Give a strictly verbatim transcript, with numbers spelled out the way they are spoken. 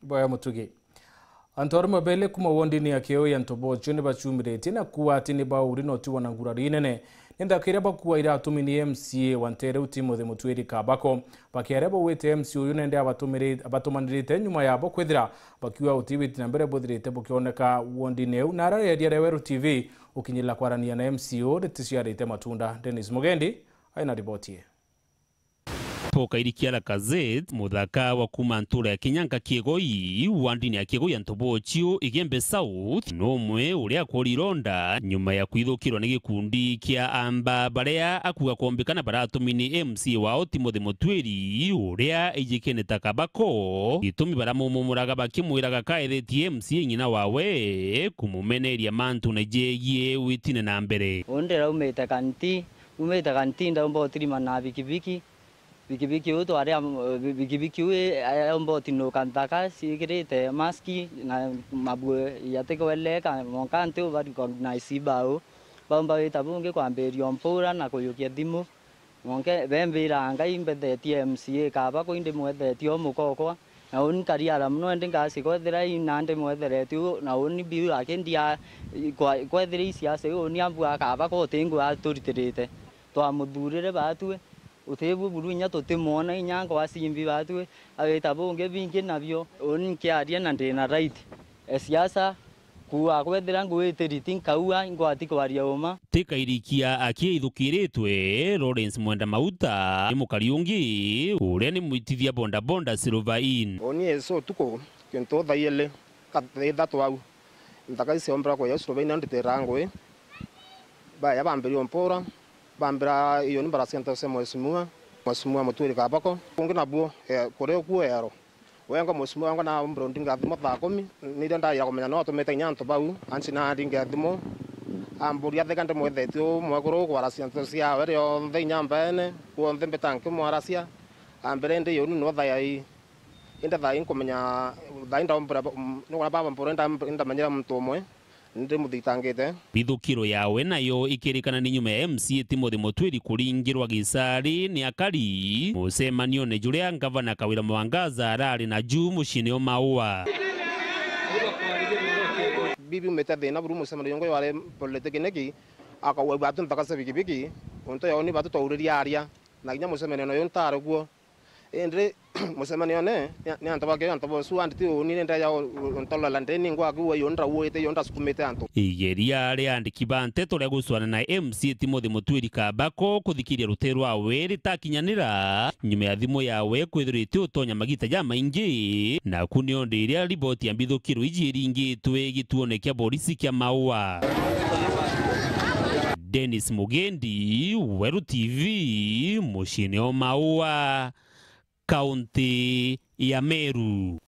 Bwega Mutugi. Antu arume beli kuma wondini ya Kiu ya Ntobochio ni bachumiritie na kuuga ati ni bauri na utiwa na ngurari inene ni nthaka iria bakuaire atumi ni M C A wa ntere iu Timothy Mutwiri Kabako. Bakiaria baugite M C A uyu nende abatumiri-, abatumanirite nyuma yabo kwithira bakiuga utibiti na mbere buthirite bukioneka wondini iu. Na arareria ria Weru T V ukinyirira kwarania na M C A uyu riticiarite matunda. Dennis Mugendi aina riboti ii. Paul Kairikia Lacazette, muthaka wa kuuma ntuura ya Kinyanka Kiegoi, wandini ya Kiegoi ya Ntobochio, Igembe South, ni umwe uria akwori ironda nyuma ya kwithukirwa ni gikundi kia amba baria akuga kwombikana baratumi ni M C A wao Timothy Mutwiri, uria ijikene ta Kabako. Gitumi baramumumuraga bakimwiraga kaethetie M C A ng'ina wawe kumumeneria mantu na jegie witine na mbere. Uu ndiraumite Kanti, umite Kanti ndaumba utirima na bikibiki. Bikibiki uu twari am-, bi-, bikibiki uu i-, aumba utinuka nthaka ciikirite maski na mabue yatikweleka, monka anti u ba recognize bau. Baumba wita bungi kwambiria umpura na kuyukia thimu. Monke bembira ngai mbethetie M C A Kabako indi mwethetie u mukokwa. Na uni nkariara mono indi ngasi kwethira i na ndi mwetheretie u, na uni biu aki ndia kwa-, kwethira i siasa iu uni ambua Kabako utingwa aturitirite. Twamuthurire batwi, utibu buru inya tutimwona inya ngwa cimbi batwi, awita bungi bingi nabio. Uni nkiaria na ndina right. E siasa, kuuga kwethira ngwitiri ti nkaua, ingwati kwaria uma. Ti Kairikia akiithukiritwe, Lawrence Mwenda Mauta ni mukari ungi uria ni mwitithia bodaboda Silver Inn. Uni isu utuku kintu thaa ili, ka-, thaa ithatu au. Nthaka icio mbira kuya Silver Inn nditira ngui. Baya bambiria umpura, bambira iyo ni mbara cia nteto cia mheshimiwa, mheshimiwa Mutwiri Kabako. Kungi nabuo, eh, kuria ukuo ero. Wengwa mheshimiwa wengwa na mbura ndinga thimu thaa kumi, niria ndaira kumenya no atumite inya antu bau, anci na ndinga thimu. Amburia theka ndimwethetie u mwekuru kwaracia nteto ciawe rionthe inya mbeene, kuonthe mbita nkimwaracia. Ambira indi iyo ni no thayai. Indi thaa ii nkumenya, thaa ii ndaumbura, nukona baba mpura, inda-, indamenyera muntu umwe, ndimuthitangiite. Mithukiro yawe nayo ikirikana ni nyuma ya M C A Timothy Mutwiri kuringirwa gisari ni akari mucemanione juria ngavana Kawira Mwangaza arari na ju muciini o Maua. Bibi umite thina buru mucemanio jungwa jwari polytechnic, akauga batu nthaka cia bikibiki, untu yao ni batu twauririe aria, na kinya mucemanio nayo ntari kuo. Indi mucemanione, ni, ni antu bake, antu bosu andi ti uni ni ndeja u-, u-, untolela ndeni ngwaku, uyu ndauite, uyu ndasukumite antu. Igeria ria andiki ba nteto ria gucwana na M C A Timothy Mutwiri Kabako kuthikiria ruti rwawe ritakinyanira, nyuma ya thimu yawe kwithirwa iti utonya magita jamaingi, naku nio ndi iria riboti ya mbithukiro iji iringitwe gituone kia borisi kia Maua. Dennis Mugendi, Weru T V, muciini o Maua, kaunti ya Meru.